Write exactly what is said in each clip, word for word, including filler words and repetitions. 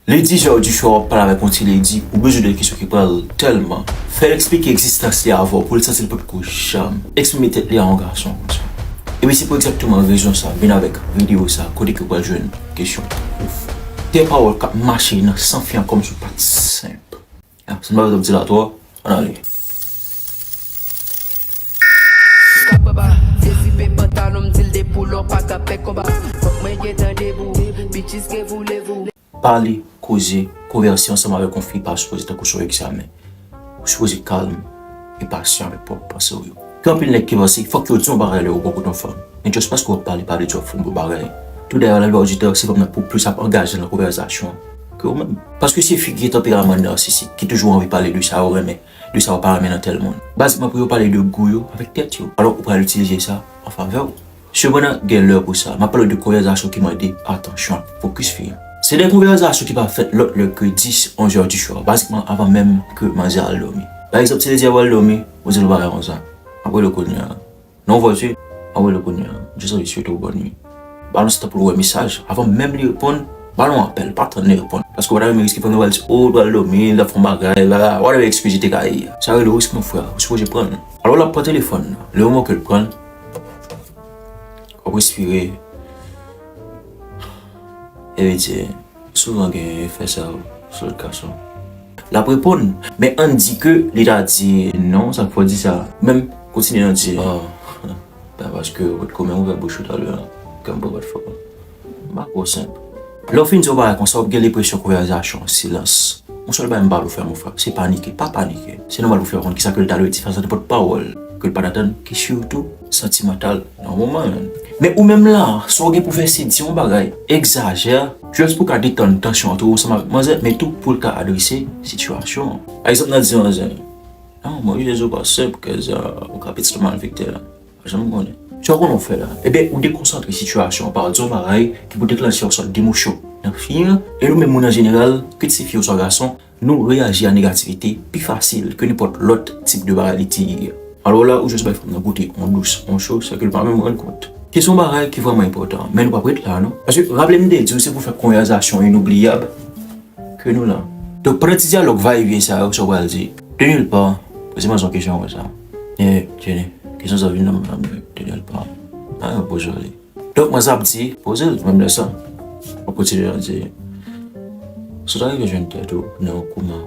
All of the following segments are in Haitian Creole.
Lady Jò di chwa w ap pale avèk yon ti lady, ou bezwen de kesyon ki pral tèlman fè l eksplike egzistans li avè w pou l santi l potko janm eksprime tèt li a yon gason konsa. Epi se pou egzakteman rezon sa, vin avèk videyo sa, kote ke w pral jwenn kesyon ouf. De pawòl k ap mache nan san fi an kòmsi w pa t senp. Ah, si m pa t ap di la twò, ann ale. Kap anba, dezipe pantalon m, di l de poulò, pa ka pè konba. Fòk mwen gentan debou, bitches, que voulez-vous? Pale, koze, konvèse ansanm avèk yon fi pa sipoze tankou se yon egzamen. Ou sipoze kalm e pasyan avèk pwòp panse w yo. Gen anpil nèg ki panse fòk yo di yon bagay lè yo pran kote yon fanm. Men just paske w ap pale pa vle di w ap fè yon bon bagay. Toudayè, laplipa di tan, se fanm nan pou plis ap angaje nan konvèsasyon an ke ou menm. Paske se figi e tanperaman narsisik ki toujou anvi pale de sa yo renmen, de sa yo pa renmen nan tèl moun. Bazikman pou yo pale de gou yo avèk tèt yo. Alò ou pral itilize sa an favè w. Sepandan, gen lè pou sa. M ap pale de konvèsasyon ki mande atansyon ak fokis fi an. Se de konvèsasyon ki pa fèt lòt lè ke dis, onz è di swa, bazikman avan menm ke manzè al dòmi. Pa egzanp, si lady a pral dòmi, ou di l bagay konsa. Apre lè kounye a. Non, vòti, apre lè kounye a. Jis anvi swete w bòn nwi. Ba l yon ti tan pou l wè mesaj. Avan menm li reponn, ba l yon apèl, pa tann li reponn. Paske w pa ta renmen riske fanm nan pral di, o, l pral dòmi, l ap fè yon bagay, la, la, whatever excuse li te ka ye. Sa rele risk, mon frè, ou sipoze pran l. Alò, l ap pran telefòn nan. Lè moman ke l pran l, w ap respire. Epi di, souvan gen efè sa yo sou lòt gason. L ap reponn, men ann di ke li ta di, non, sa k fè w di sa? Menm kontinye nan di, o, pa paske ou potko menm ouvè bouch ou talè a, kè m pran pa t fò. M pa kwè w senp. Lè w fin di yon bagay konsa, w ap gen lenpresyon konvèsasyon an silans. Yon sèl bagay m pa vle w fè, mon frè, se panike. Pa panike. Se nòmal pou w fè konn kisa ke l ta dwe di fas a nenpòt pawòl ke l pa t atann, ki sitou santimantal nan moman an. Men ou menm la, sa w gen pou fè se di yon bagay egzajè, just pou w ka detann tansyon ant ou ansanm avèk manzè, men tou pou l ka adrese sitiyasyon an. Pa egzanp, nan di manzè, non, mwen, Jezi, ou pa senp, kèza, ou ka pitit malfektè la. Pa janm konnen. Sa w konnen w fè la? Ebyen, ou dekonsantre sitiyasyon an pa di yon bagay ki pou deklanche yon sòt demosyon nan fi an. E nou menm moun an jeneral, kit se fi oswa gason, nou reyaji a negativite pi fasil ke nenpòt lòt tip de bagay li te ye. Alò la, ou jis bay fanm nan goute yon dous, yon cho, san ke l pa menm rann kont. Kesyon bagay ki vrèman enpòtan, men nou p ap ret la, non. Paske, raple m te di w, se pou fè konvèsasyon inoubliyab ke nou la. Donk, pandan ti dyalòg va e vyen sa yo, sa w pral di? De nil pa, poze manzè yon kesyon konsa. E, Jenny, kesyon sa vin nan men m, de nil pa. A, poze w li. Donk, manzè ap di, poze l, menm lè sa. W ap kontinye ap di, si w ta rive jwenn tèt ou nan yon koma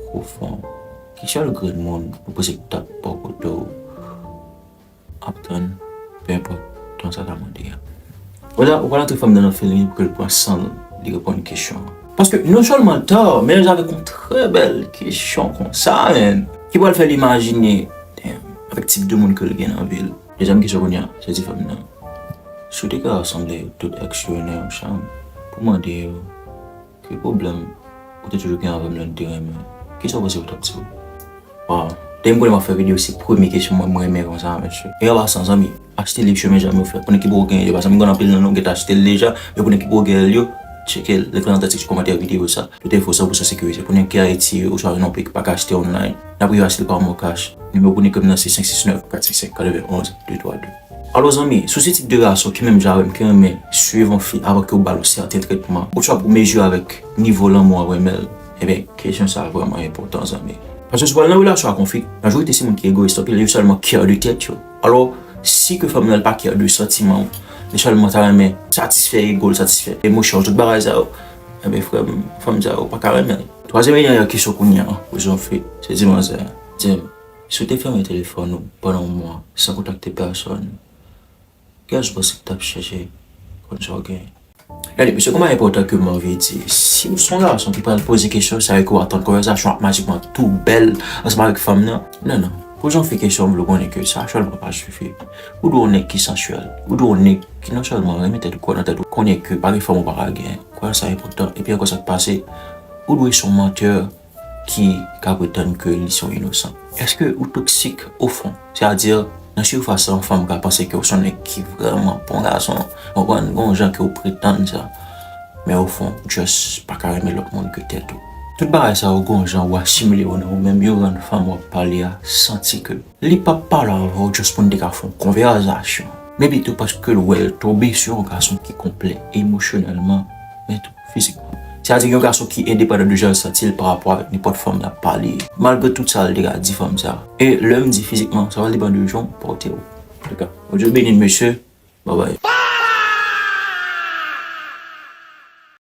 pwofon, ki sèl grenn moun ou panse ki t ap bò kote w ap tann, pe enpòt tan sa ta mande a? Ou la, ou pral antre fanm nan nan feeling pou ke l pran san l, li reponn kesyon an. Paske non sèlman l ta, men l avèk yon trè bèl kesyon konsa, menn, ki pral fè l imajine, damn, avèk tip de moun ke l gen nan vi l. Dezyèm kesyon kounye a, se di fanm nan, si w te ka rasanble tout èks yo nan yon chanm pou mande yo ki pwoblèm ou te toujou gen avè m lè n te renmen, kisa w panse yo t ap di w? Waw. Depi m konnen m ap fè videyo, se premye kesyon mwen, mwen renmen konsa, mesye. E an pasan, zanmi, achte liv Chemen Janm yo, frè. Pou nèg ki poko genyen yo, paske m konn anpil nan nou gentan achte l deja, men pou nèg ki poko genyen l yo, tcheke l, lekran an tèt ti kòmantè videyo sa. Tout enfo san pou san sekirize. Pou nèg ki Ayiti yo, oswa nan yon peyi ki pa ka achte online, n ap rive achte l pa MonCash. Nimewo pou n ekri m nan se senk sis nèf, kat senk senk, katreven onz, de twa de. Alò, zanmi, si w se tip de gason ki menm jan avè m, ki renmen swiv yon fi avan ke w ba l yon sèten tretman, oswa pou mezire avèk nivo lanmou w ap renmen l, ebyen, kesyon sa a vrèman enpòtan, zanmi. Paske si w pral nan relasyon ak yon fi, majorite se moun ki egoyis, anpil yo sèlman care de tèt yo. Alò, si ke fanm nan pa care de santiman w, li sèlman ta renmen satisfè ego l, satisfè emosyon l, tout bagay sa yo, ebyen, frè m, fanm sa yo pa ka renmen l. Twazyèm e dènyè kesyon kounye a, pou Jean Philippe, se di manzè, di m, si w te fèmen telefòn ou pandan yon mwa san kontakte pèsòn, kiyès ou panse ki t ap chèche konn sa w genyen? Gade, mesye, kòman enpòtan ke m anvi di, si w se yon gason ki pral poze kesyon sa yo, ke w atann konvèsasyon ap majikman tou bèl ansanm avèk fanm nan, non, non. Poze yon fi kesyon, m vle w konnen ke sa sèlman pa sifi. Ou dwe yon nèg ki sansyèl. Ou dwe yon nèg ki non sèlman renmen tèt ou, kwè nan tèt ou, konnen ke pa gen fanm ou pa ka genyen. Kwè sa enpòtan. Epi ankò, sa k pase, ou dwe se yon mantè ki ka pretann ke li se yon inosan. Èske ou toksik ofon? Sètadi, nan sifas la, yon fanm ka panse ke w se yon nèg ki vrèman bon gason, w konprann, gen yon jan ke w pretann sa. Men ofon, w just pa ka renmen lòt moun ke tèt ou. Tout bagay sa yo, gen yon jan ou asimile yo nan ou menm, yo rann fanm w ap pale a santi ke li p ap pale avè w just pou n te ka fè yon konvèsasyon. Men pito paske l wè l tonbe sou yon gason ki konplè emosyonèlman, men tou fizikman. Sa vle di yon gason ki endepandan de jan l santi l pa rapò avèk nenpòt fanm l ap pale. Malgre tout sa l te ka di fanm sa. E lè m di fizikman, sa va depann de jan w pòte w. Antouka, Bondye beni n, mesye. Babay.